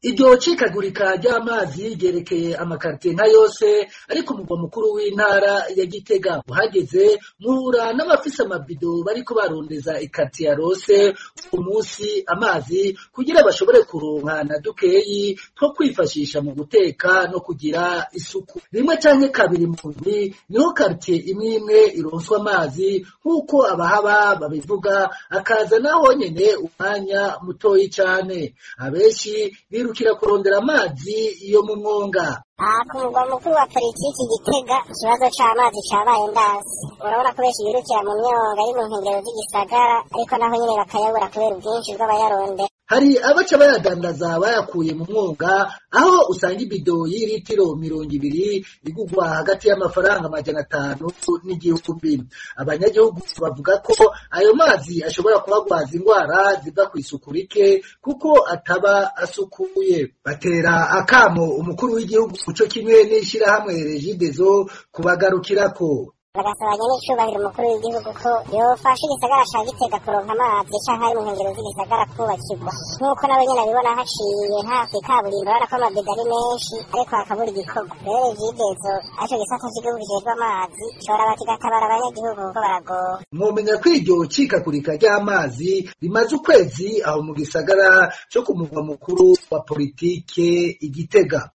Iryo cikagurika ry'amazi ryerekeye amakaritiye nka yose, ariko umugwa mukuru w'intara ya Gitega uhageze muhura n'abafise amabido bariko barondeza ikaritiye yarose umunsi amazi kugira bashobore kuronka na dukeyi two kwifashisha mu guteka no kugira isuku. Rimwe canke kabiri mu ndwi niho karitiye imwe imwe ironswa amazi, nk'uko abahaba babivuga, akaza naho nyene umwanya mutoyi cane. Abenshi birukira kurondera amazi yo mu mwonga. Aha ku mugwa mukuru wa politiki Gitega, ikibazo c'amazi cabaye ndansi. Urabona ko benshi birukira mu myonga iri mu nkengero z'igisagara, ariko naho nyene bakayabura kubera ubwinshi bw'abayarondera. Hari abaca bayadandaza bayakuye mu mwonga, aho usanga ibido y'iritiro 20 igurwa hagati y'amafaranga 500 n'igihumbi. Abanyagihugu bavuga ko ayo mazi ashobora kubagwaza ingwara ziva kw'isuku rike kuko ataba asukuye. Batera akamo umukuru w'igihugu co kimwe n'ishirahamwe Regideso kubagarukirako. Bagasaba nyen'icubahiro umukuru w'igihugu ko yofasha igisagara ca Gitega kuronka amazi canke ari mu nkengero z'igisagara kubakirwa, nk'uko nawe nyene abibona haciye hafi ikaburimbo, urabona ko amabido ari menshi ariko hakabura igikorwa. Rero Regideso, arico gisata c'igihugu kijejwe amazi, coraba kigatabara abanyagihugu kuko baragowe. Mwomenya ko iryo cikagurika ry'amazi rimaze ukwezi aho mu gisagara co ku mugwa mukuru wa politike i Gitega.